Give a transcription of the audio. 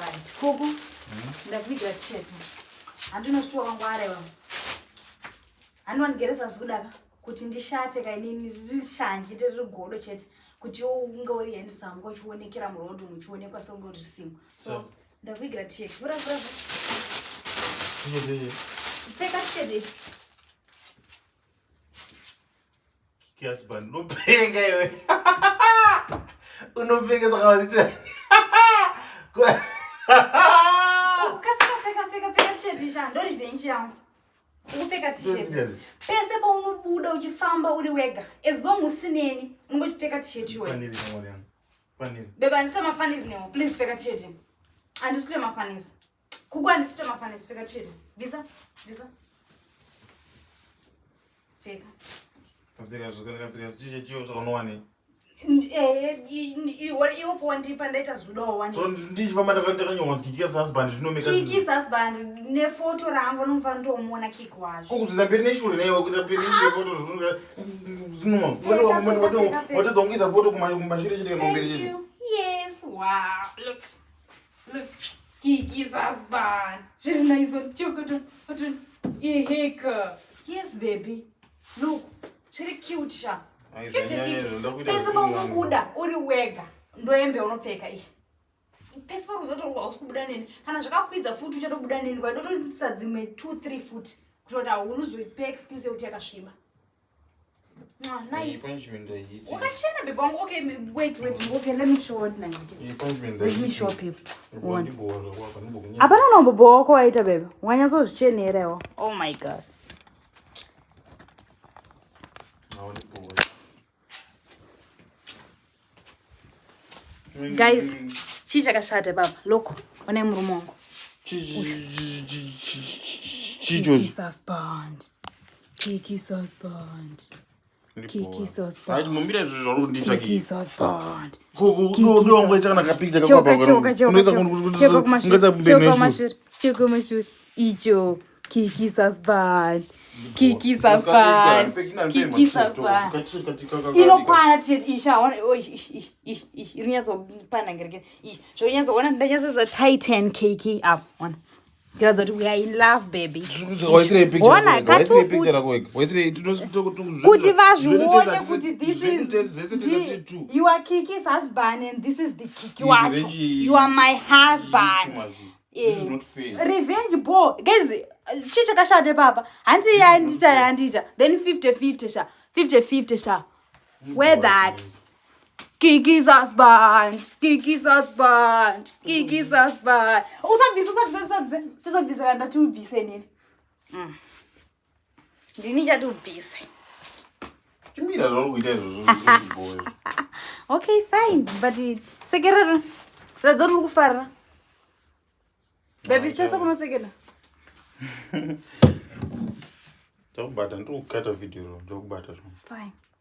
Right, Kuku, ndakuvigira t-shirt. Handinozviti wakangwara iwe. Handinondigeresa zuda ka kuti ndishate ka inini riri shanje riri godo chete kuti iwe unge uri handsome uchionekera muroad muchionekwa seunge uri single. So ndakuvigira t-shirt. Vhura vhura vhura. Pfeka t-shirt iyi. Husband, unopenga iwe. Unopenga saka wazitira. Ukasika pfeka pfeka pfeka t-shirt isha ndo revenge yangu. Ukupfeka t-shirt. Pese paunobuda uchifamba uri wega as long usineni unongochipfeka t-shirt iwe. Paniri mwana yangu. Paniri. Bebe handisi kuita mafanis newo. Please pfeka t-shirt. Handisi kuita mafanis. Kuku handisi kuita mafanis pfeka t-shirt. Bvisa bvisa. Pfeka. Pfeka zvakanaka chicho chicho saka unowanei? Iwo powandipa ndaita zudawo wani. So ndichifamba ndakanyorwa Kiki's husband zvinomeka Kiki's husband nefoto rangu unofanira kutomuona Kiki wacho. Ko kuzoita mberi neshure naiwe kuita mberi neshure foto zvinoma. Watadza kungoisa foto kumashure chete kana kumberi chete. Yes, wow. Look. Look. Kiki's husband. Zviri nice on chokoto. Iheka. Yes baby. Look. Zviri cute sha. Pese paunobuda uri wega ndoembe unopfeka iyi. Pese pauri kuzoto hausi kubuda neni. Kana zvakakwidza futi uchatobuda neni kwa ndotoisa dzimwe 2 3 futi kutoti haunozoipa excuse yekuti yakasviba. Nice. Wakachena baby wangu. Okay, wait, wait. Okay, let me show what now. Let me show people. One. Hapana unombobowa wako waita baby. Wanyatsozvichenera iwe. Oh my God. Guys, chii chakashata ipapa? Look, onai murume wangu. Kiki's husband. Kiki's husband. Kiki's husband. Mumbira izvo zvauri kundiita Kiki. Kiki's husband. Wangoita kana kapicture Choka, kako choka, choka, Unoita choka. Choka kumashure, ungaita kumberi choka neshure. kumashure, choka kumashure. Icho. Kiki's husband. Kiki's husband. Kiki's husband. Inokwana t-shirt isha ona oh, ish ish ish ish iri kunyatsopanangerekera ish zvonyatsoona ndanyatsoisa titan kiki up ona kuratidza kuti we are in love baby Ona, kuti vazvione kuti this is you are Kiki's husband and this is the Kiki wacho. You are my husband. Revenge ball guys, chii chakashata papa? Hanti yandiita yandiita then 50 50 sha 50 50 sha. Where that Kiki's husband, Kiki's husband, Kiki's husband. Usabvise, usabvise, usabvise. Usabvise kana ndati ubvise inini. Ndini chati ubvise. Chimira zvauri kuita izvozvo. Okay, fine, but sekerera. Ratidza kuti uri kufarira. Baby, tese kunosekera. Ndakubata, ndiri kukata video, ndakubata. Fine.